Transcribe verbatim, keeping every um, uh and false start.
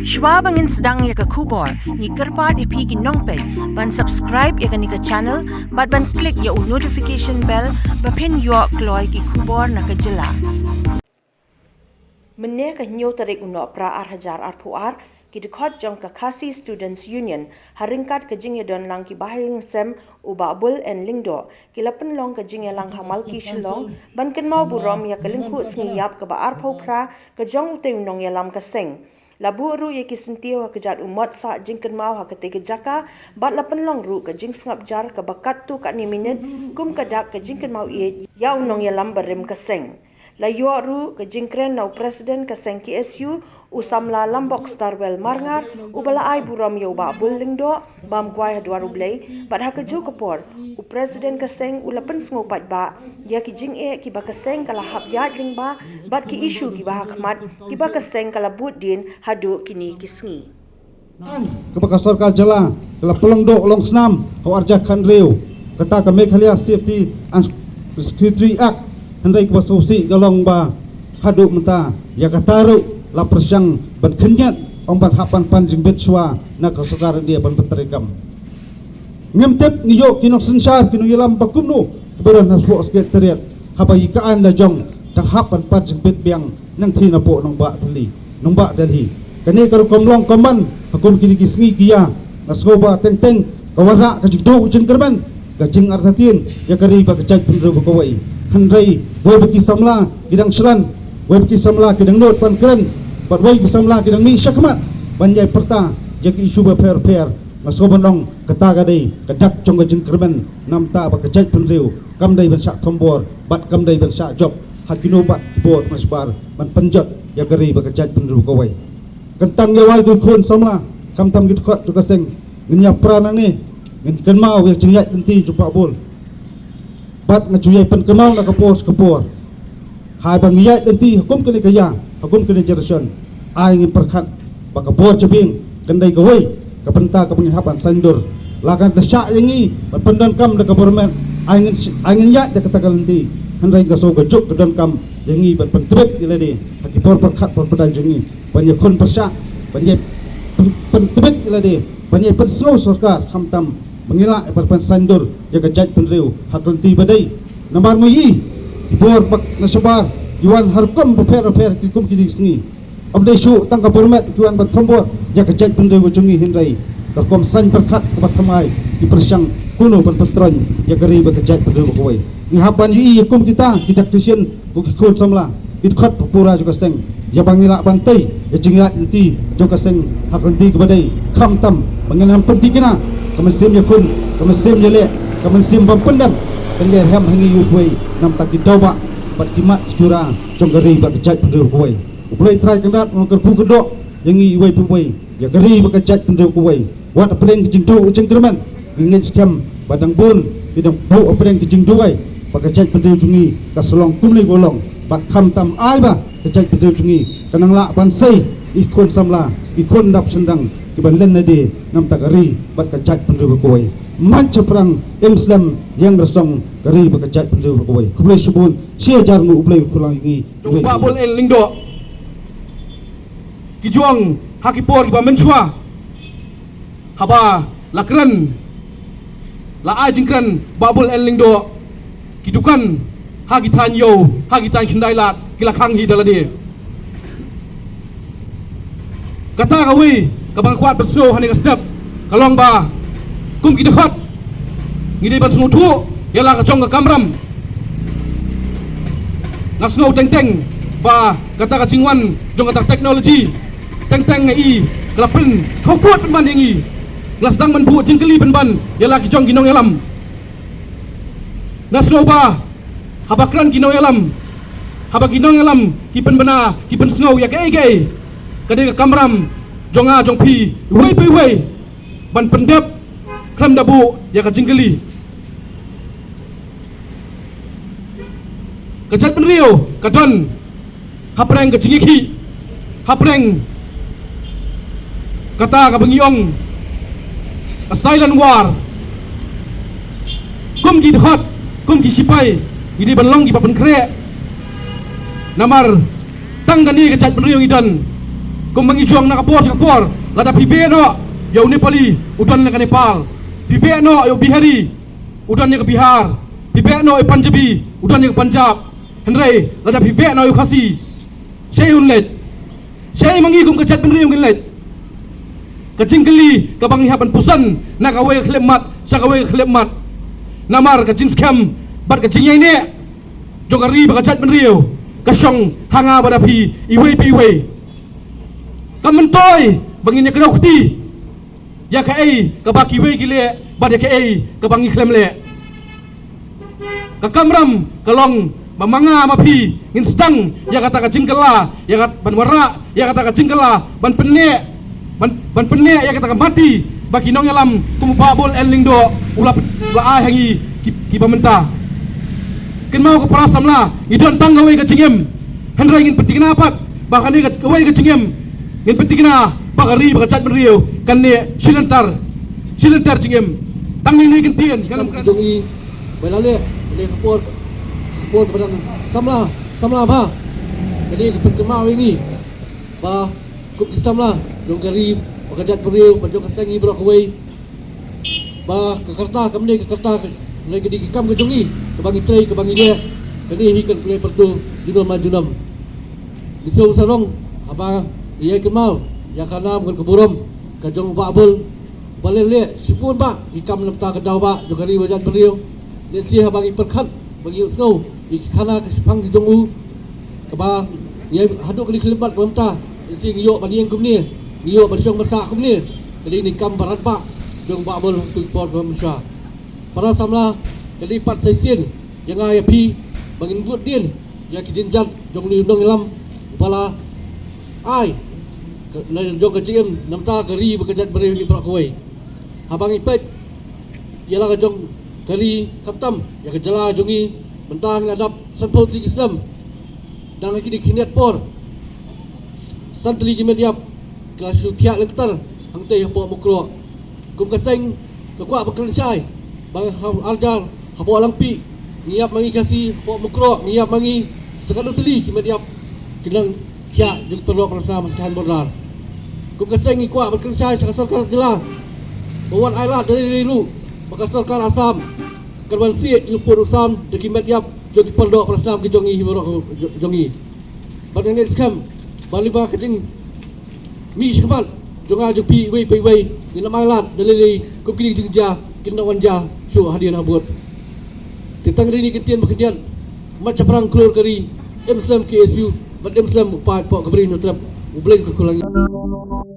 Shwa ba ngin sdang ïa ka khubor, ngi kyrpad ïa phi ki nongpeit ban subscribe ïa kane ka channel bad ban click ïa u notification bell ba phin ïoh kloi ki khubor na ka jylla. Mynne ka hynñiew tarik u Nohprah ar hajar arphew ar, ki dkhot jong ka Khasi Students Union ha ryngkat ka jingïadon lang ki bahaïing sem u Bah Bull N Lyngdoh ki la pynlong ka jingïalang ha Malki Shillong ban kynmaw burom ïa ka lyngkhuh sngi ïap kaba arphew phra ka jong utei u nongïalam ka seng. La buh ruh ïa ki syntiew ha kjat u mot sah jingkynmaw ha katei ka jaka bad la pynlong ruh ka jingsngap jar kaba katto katne minit kum ka dak ka jingkynmaw ïeit ïa u nongïalam barim ka seng. La ïoh ruh ka jingkren na u President ka seng K S U, u samla Lambok Starwell Marngar, uba la ai burom ïa u Bah Bull Lyngdoh bam kwai ha dwar U Blei, bad ha kajuh ka por u President ka seng u la pynsngew paidbah ïa ki jingeh kiba ka seng ka la hap ïaid lyngba bad ki issue kiba ha khmat kiba ka seng ka la bud dien haduh kine ki sngi. Kaba ka sorkar jylla ka la pynlong doh long snam ha u arja khan riew, kata ka Meghalaya Safety and Security Act, hynrei kaba sngewsih ka long ba haduh mynta ïa kata ruh la pyrshang ban khynñiat, ong ban hap ban pan jingbit shuwa na ka sorkar India ban pyntrei kam. Ngim tip ngi ïoh ki nongsynshar ki nongïalam ba kumno kiba don hapoh Secretariat, haba ïa ka aiñ la jong dang hap ban pan jingbit biang nangthie napoh nongbah Delhi, nongbah Delhi. Kane ka rukom long kumban ha kum kine ki sngi ki ïa, nga sngew ba teng teng ka wanrah ka jingduh jingkyrmen, ka jingartatien ïa ka ri bad ka jaitbynriew ba kawei. Hynrei wei ba ki samla ki dang shlan, wei ba ki samla ki dang nud ban kren, bad wei ki samla ki dang mih shakhmat ban ïai pyrta ïa ki issue bapher bapher. Nga sngew ban ong kata ka dei ka dak jong ka jingkyrmen, namar ba ka jaitbynriew kam dei ban shah thombor bad kam dei ban shah jop ha kino pat ki bor ki mashbar ban pynjot ïa ka ri bad ka jaitbynriew kawei. Kyntang ïa wei ki khun samla, khamtam ki dkhot jong ka seng, ngin ïa pra nangne, ngin kynmaw ïa ka jingïaid lynti jong u Bah Bull. Bad nga ju ïai pynkynmaw na ka por sha ka por, haba ngi ïaid lynti ha kum kane ka ïa, ha kum kane ka generation, ai ngin pyrkhat ba ka bor jabieng kan dei kawei ka bynta kaba ngi hap ban saiñdur. La kan da shah ïa ngi ban pyndonkam da ka bor met, ai ngin, ai ngin ïaid da kata ka lynti. Hynrei ka sngew ka juk ka donkam ïa ngi ban pyntbit ïa lade ha ki por pyrkhat por pyndonkam jong ngi, ban ïakhun pyrshah, ban ïa pyn-, pyntbit ïa lade, ban ïa pynsngew sorkar, khamtam ba ngi lah ban pynsaindur ïa ka jaitbynriew ha ka lynti ba dei. Namar ma ngi, ki bor bad na shabar ki wan ha rukom bapher bapher ki kum kine ki sngi. Ym dei shuh tang ka bor met ki wan ban thombor ïa ka jaitbynriew ka jong ngi, hynrei ka rukom saiñ pyrkhat kaba thymmai, ki pyrshang kumno ban pyntroiñ ïa ka ri bad ka jaitbynriew ba kawei. Ngi hap ban ïohi ïa kum kita ki dak ki shin, ko ki khun samla, ki dkhot ba pura jong ka seng, ïa ba ngi lah ban tei ïa ka jingïaid lynti jong ka seng ha ka lynti kaba dei, khamtam ba ngin ym pynthikna. Ka mynsiem ïakhun, ka mynsiem ïaleh, ka mynsiem ban pyndem kan ïai rhem ha ngi uwei uwei, namar ki daw ba bad ki mat ki jura jong ka ri bad ka jaitbynriew kawei. U Blei Trai Kynrad un kyrkhu kyrdoh ïa ngi uwei pa uwei, ïa ka ri bad ka jaitbynriew kawei. Wat hapdeng ka jingduh jingkyrmen, ngi ngeit skhem ba dang bun ki dang buh hapdeng ka jingduwai ba ka jaitbynriew jong ngi ka sa long kumne ka long. Bad khamtam ai ba ka jaitbynriew jong ngi ka nang lah ban sei ïa ki khun samla, ïa ki khun dap shynrang, kiban len lade namar ka ri bad ka jaitbynriew ba kawei. Mat shaphrang, im slem, ïeng rasong, ka ri bad ka jaitbynriew ba kawei. Khublei shibun, shi hajar nguh U Blei u khublei ïa ngi. Jong u Bah Bull N Lyngdoh. Ki jong ha ki por kiba mynshuwa, haba la kren, la ai jingkren Bah Bull N Lyngdoh, ki dukan ha ki thaiñ Ïew, ha ki thaiñ Khyndailad ki la khang hi da lade. Kata kawei kaba nga kwah ban sngew ha kane ka step ka long ba kum ki dkhot ngi dei ban sngewthuh ïa la ka jong ka kamram. Nga sngew teng teng ba kata ka jingwan jong kata ka technology teng teng nga i ka la pynkhawpud pynban ïa ngi. Nga la sdang ban buh jingkylli pynban ïa la ki jong ki nongïalam. Nga sngew ba haba kren ki nongïalam, haba ki nongïalam ki pynbna, ki pynsngew ïa kaei kaei, ka dei ka kamram jong nga jong phi uwei pa uwei ban pyndep khlem da buh ïa ka jingkylli. Ka jaitbynriew ka don hapdeng ka jingïakhih, hapdeng kata kaba ngi ong a silent war. Kum ki dkhot, kum ki sipai, ngi dei ban long kiba pynkhreh. Namar tang kane ka jaitbynriew ngi don, Kumba ngi jong na ka por sha ka por, lada phi beh noh ïa u Nepali, u don ïa ka Nepal. Phi beh noh ïa u Bihari, u don ïa ka Bihar. Phi beh noh ïa u Punjabi, u don ïa ka Punjab. Hynrei lada phi beh noh ïa u Khasi, shaei un leit? Shaei ma ngi kum ka jaitbynriew ngin leit? Ka jingkylli kaba ngi hap ban pyrshang na kawei ka khyllipmat sha kawei ka khyllipmat. Namar ka jingskhem bad ka jingïaineh jong ka ri bad ka jaitbynriew ka shong ha nga bad ha phi iwei pa iwei. Kam myntoi ba ngin ïa kdew kti ïa kaei kaba kiwei ki leh bad ïa kaei kaba ngi khlem leh. Ka kamram ka long ba ma nga ma phi ngin sdang ïa kata ka jingkylla, ïa kat ban wanrah ïa kata ka jingkylla, ban pynneh, ban, ban pynneh ïa kata ka mati ba ki nongïalam kum u Bah Bull N Lyngdoh u la pyn-, u la ai ha ngi ki, kiba mynta. Kynmaw ko para samla, ngi don tang kawei ka jingim, hynrei ngin pynthikna pat ba kane ka, kawei ka jingim, ngin pynthikna ba ka ri bad ka jaitbynriew kan neh shilynter, shilynter jingim. Tang ne ne kin tien ka lam ka jong i. Ba la leh ne ka por, ka por ba dang samla, samla ba kane ka pynkynmaw ïa ngi ba kum ki samla jong ka ri bad ka jaitbynriew bad jong ka seng i baroh kawei, ba ka karta, kam ne ka karta, ka, lei ka dei ki kam ka jong i kaba ngi trei, kaba ngi leh. Kane hi kan pynleit pyrto junom ma junom. Ngi sngewsarong haba ngi ïai kynmaw ïa ka nam bad ka burom ka jong u Bah Bull, ba leh leh shibun bah ki kam na bynta ka daw bah jong ka ri bad ka jaitbynriew. Lehse haba ngi pyrkhat ba ngi ïohsngew ïa ki khana ka shiphang ki jong u, kaba ngi ïai haduh kane ka khyllipmat kaba mynta, lehse ngi ïoh ban ïeng kumne, ngi ïoh ban shong ban sah kumne. Ka dei ne kam ba radbah jong u Bah Bull ha katu ka por kaba mynshwa. Para samla, ka dei pat sa shisien ïa nga ïa phi ba ngin bud dien ïa ki dienjat jong une u nongïalam uba la ai ka, la jong ka jingim na bynta ka ri bad ka jaitbynriew ngi baroh kawei. Haba ngi peit ïa la ka jong ka ri, khamtam ïa ka jylla jong ngi, mynta ngi la dap sanphew tylli ki snem. Dang ha kine ki khyndiat por, san tylli ki met ïap ki la shu thiah lynter hangtei hapoh Mukroh. Kum ka seng nga kwah ban kren shai ba ha Arjar hapoh Langpih ngi ïap ma ngi Khasi, hapoh Mukroh ngi ïap ma ngi. Sa katno tylli ki met ïap ki dang thiah jong ki paralok parasnam ha Thaiñ Border. Kum ka seng ngi kwah ban kren shai sha ka sorkar jylla ba wan ailad da lei lei ruh ba ka sorkar Assam kan wan sieh ïa u pud u sam da ki met ïap jong ki paralok parasnam ki jong ngi hi baroh jong ngi. Bad nga ngeit skhem ba lyngba ka jingmih shakhmat jong nga jong phi iwei pa iwei, ngin ym ailad da lei lei kum kine ki jingjia kin nang wan jia shuh hadien habud. Te tang ri ne kin tien ba khyndiat, mat shaphrang khlur ka ri, im slem K S U bad im slem u paid poh ka Bri Hynñiewtrep. U Blei un kyrkhu lang ïa ngi.